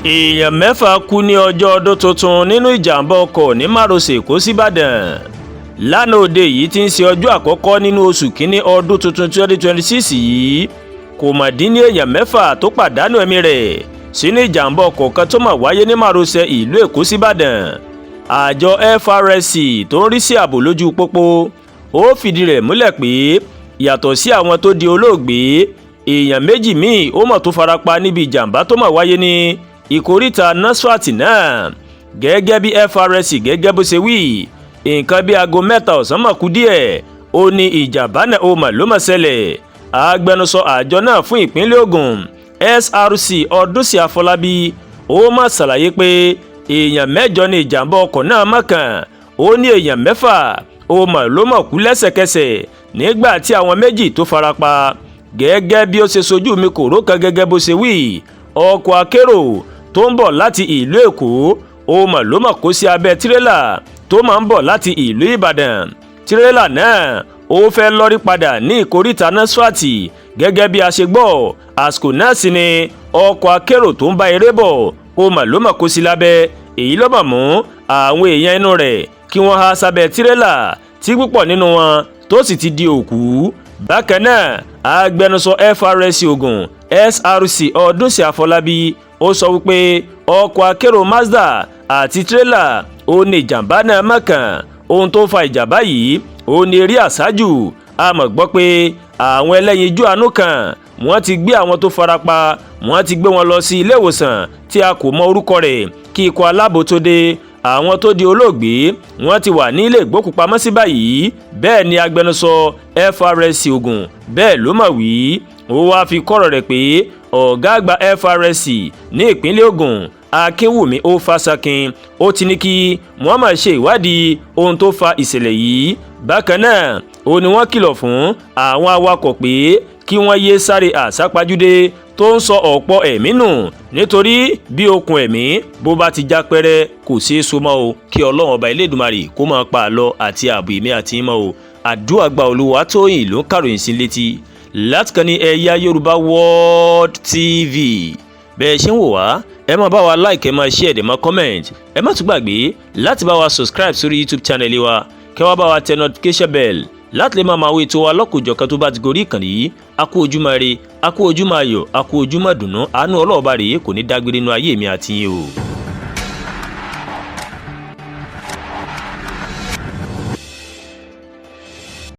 Èèyàn 6 kú ní ọjọ́ ọdún tuntun nínú ìjàmbá ọkọ̀ ní márosẹ̀ Èkó síbàdàn. Lánàá òde yìí tí ń ṣe ọjọ́ àkọ́kọ́ nínú oṣù kínní ọdún tuntun 2026 yìí, kò mà dín ní èèyàn 6 tó pàdánù ẹ̀mí rẹ̀ sínú ìjàmbá ọkọ̀ kan tó mà wáyé ní márosẹ̀ ìlú Èkó síbàdàn. Àjọ FRSC tó ń rí sí ààbò lójú pópó ó fìdí rẹ̀ múlẹ̀ pé yàtọ̀ sí àwọn tó di olóògbé, èèyàn 2 míì ó mọ̀ tó farapa níbi ìjàmbá tó mà wáyé ní ìkóríta Nasfat náà. Gẹ́gẹ́ bí FRSC gẹ́gẹ́ bó ṣe wí, nǹkan bí aago 3 ọ̀sán mọ̀ kú díẹ̀ ó ní ìjàmbá náà ó mà ló mọ̀ ṣẹlẹ̀. Agbẹnusọ àjọ náà fún ìpínlẹ̀ Ògùn, SRC Ọdúnsì Àfọlábí, ó mà ṣàlàyé pé èèyàn 8 ní ìjàmbá ọkọ̀ náà mọ̀ kàn. Ó ní èèyàn 6 ó mà ló mọ̀ kú lẹ́sẹ̀kẹsẹ̀ nígbà tí àwọn 2 tó farapa. Gẹ́gẹ́ bí ó ṣe sojú mi kò rókan, gẹ́gẹ́ bó ṣe wí, ọkọ̀ akérò tó ń bọ̀ láti ìlú Èkó ó mà ló mọ̀ kó sí abẹ́ tirẹ́là tó máa ń bọ̀ láti ìlú Ìbàdàn. Tirẹ́là náà ó fẹ́ lọ́rí padà ní ìkóríta Nasfat. Gẹ́gẹ́ bí a ṣe gbọ́, àsìkò náà sì ni ọkọ̀ akérò tó ń bá eré bọ̀ ó mà ló mọ̀ kó sí lábẹ́. Èyí ló mọ̀ mú àwọn èèyàn inú rẹ̀ kí wọ́n há sábẹ́ tirẹ́là, tí púpọ̀ nínú wọn tó sì ti di òkú. Bákan náà, agbẹnusọ FRSC Ògùn, SRC Ọdúnsì Àfọlábí, ó sọ wípé ọkọ̀ akérò Mazda àti tírélà ó ní ìjàmbá náà mọ̀kàn. Ohun tó fa ìjàmbá yìí ó ní eré àsájù. A mọ̀ gbọ́ pé àwọn ẹlẹ́yinjú àánú kan, wọ́n ti gbé àwọn tó farapa, wọ́n ti gbé wọn lọ sí ilé ìwòsàn tí a kò mọ orúkọ rẹ̀ kí ikọ̀ aláàbò tó dé. Àwọn tó di olóògbé, wọ́n ti wà ní ilé ìgbókùpamọ́sí báyìí. Bẹ́ẹ̀ ni agbẹnusọ FRSC Ògùn bẹ́ẹ̀ ló mọ̀ wí. Ó wáá fi kọ́rọ̀ rẹ̀ pé ọ̀gá àgbà FRSC ní ìpínlẹ̀ Ògùn, Akínwùmí Ófàsákin, ó ti ní kí wọ́n máa ṣe ìwádìí ohun tó fa ìṣẹ̀lẹ̀ yìí. Bákan náà ó ní wọ́n kìlọ̀ fún àwọn awakọ̀ pé kí wọ́n yéé sáré àsápajúdé tó ń sọ ọ̀pọ̀ ẹ̀mí nù, nítorí bí okùn ẹ̀mí bó bá ti já pẹ́rẹ́, kò ṣeé so mọ́ o. Kí Ọlọ́run Ọba Elédùmarè kó máa pa àlọ́ àti ààbò èmi àti ìmọ̀ o. Àdúrà gba. Olúwatóyìn ló ń kàròyìn sí létí láti kàn ní Ẹ̀yà Yorùbá World TV. Bẹ́ẹ̀ ṣe ń wò wá, ẹ máa bá wa like, ẹ máa share, ẹ máa comment. Ẹ má tún gbàgbé láti bá wa subscribe sórí YouTube channel wa, kẹ́ wá bá wa tẹ notification bell láti lè máa wo ètò wa lọ́kùnjọ̀kan tó bá ti gorí ìkànnì yìí. A kú ojúmọ́ ire, a kú ojúmọ́ ayọ̀, a kú ojúmọ́ dùnú. Àánú ọlọ́ọ̀bá rèé kò ní dágbére nínú ayé mi àti yín o.